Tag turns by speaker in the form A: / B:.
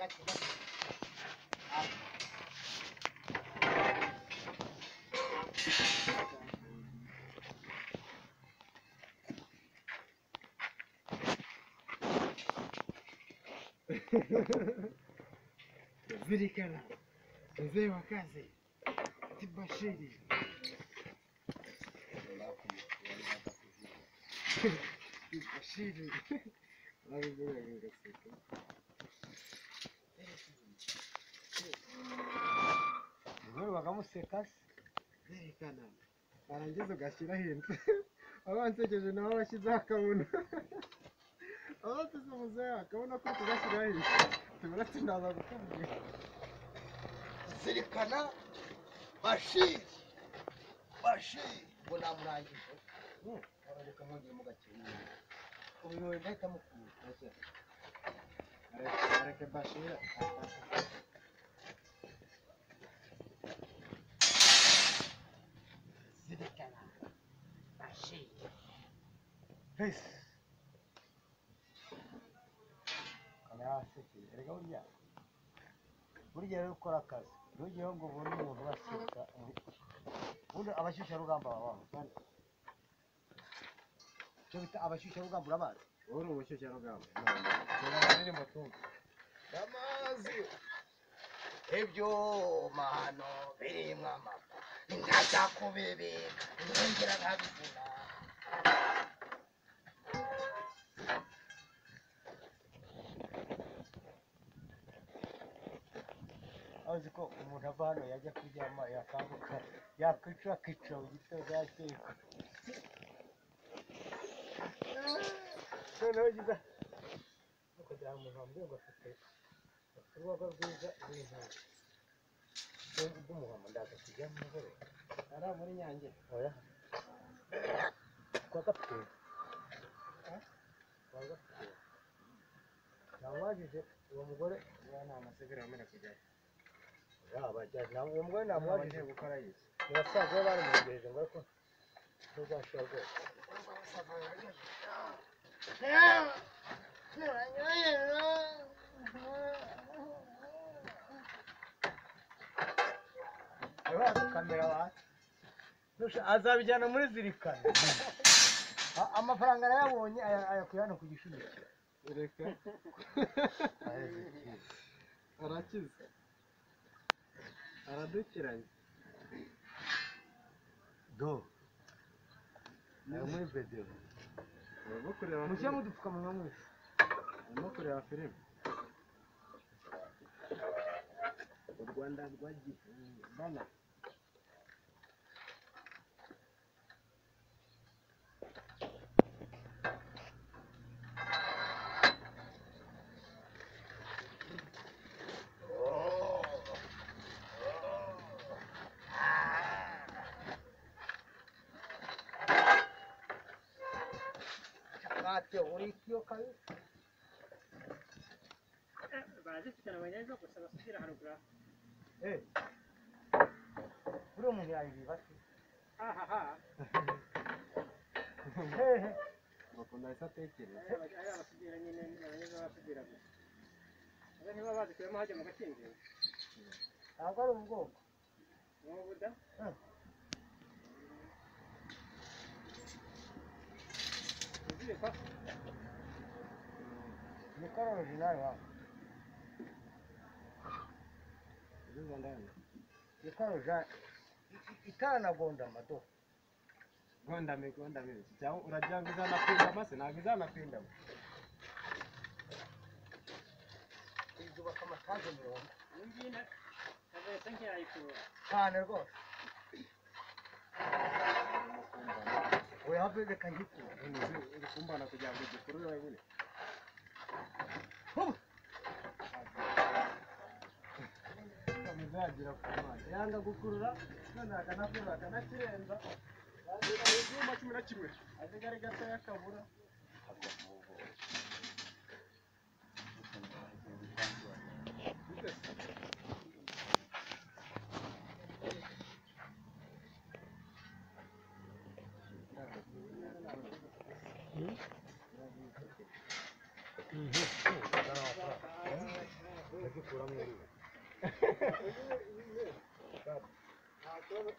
A: Gake gake.
B: Zirikana mzee wa kazi Tibashiri. Tibashiri.
A: Umugore bakamuseka se.
B: Zirikana. Warangiza ugashyira hino. Abansekeje nawe washyizeho akabona. Abateze muzehe akabona ko tugashyira hino. Tubona tunaza gukubwira.
A: Zirikana Bashiri. Bashiri ngo namurangije. Arareka mwongere mu gakino. Uyu ndahita mukura.
B: Areke Bashira.
A: Zirikana Bashiri. Peace. Kamera erega burya burya rero ukora akazi ntugeho ngo ubone umuntu ubashyushya ubundi abashyushyarugamba baba icyo bita abashyushyarugamba urabazi.
B: Wowe uri umushyushyarugamba.
A: Indirimbo tumva amazi ibyo mahano birimo amapfa ntajya kubibika ntongera nkabivuna. Azi ko umuntu ava hano yajya kuryama yakanguka yakwicara akicara mu gitondo yakekwa. Noneho ugize ukajya umuntu wambwiye ngo afite urwagwa rwiza rw'intara rw'umuhama ndaza kujya nimugoroba.
B: Ari muri Nyange.
A: Oya. Kwa Gapfuye. Kwa Gapfuye. Namubajije uwo mugore
B: Niba nta masegera wemera kujyayo.
A: Uwo mugore namubajije
B: gukora iki?
A: Ni basaza be baramwegereje ngo ariko ntuzashobora rwose. Kamera abantu azabijyana muri Zirikana. Amafaranga arayabonye ayakuye hano ku Gishumikiro.
B: Reka. Arakize. Aradukiranye.
A: Do. Ari muri video.
B: Urimo kureba
A: Mushyire mu dupfukamunwa mwese.
B: Urimo kureba filime. U Rwanda rwagiye bana.
A: Ate urikiyo kabisa.
C: Barazifite abanyagihugu gusa basubira haruguru.
A: Buri umuntu yayibiba se.
C: Ahaha.
A: Hehe.
B: Bakunda ahise atekereza.
C: Ari abasudira nyine abanyagihugu basudira gusa. Aba niba bazikuyemo hajya mu gakinjiro.
A: Ntabwo ari ubwoko.
C: Ni ubuda.
A: Ni kora original wa. Ni kora original. Itaranagonda amado.
B: Gondame gondame. Cyangwa uragira ngo izanapindama se ntabwo izanapindama.
A: Izubaka amataje mirongo.
C: Iyi ngiyi ntabwo nk'ayikurura.
A: Cyane rwose. Oya have reka ngikurure.
B: Uri kumbana kugira ngo ugikurure wenyine. Muzagira ku Mana. Yanga gukurura none akanakurura akanakirenza. Ibyuma 11. Azigare gatoya kabura.
A: Ndazikuramo iriya.
B: Nta kibazo.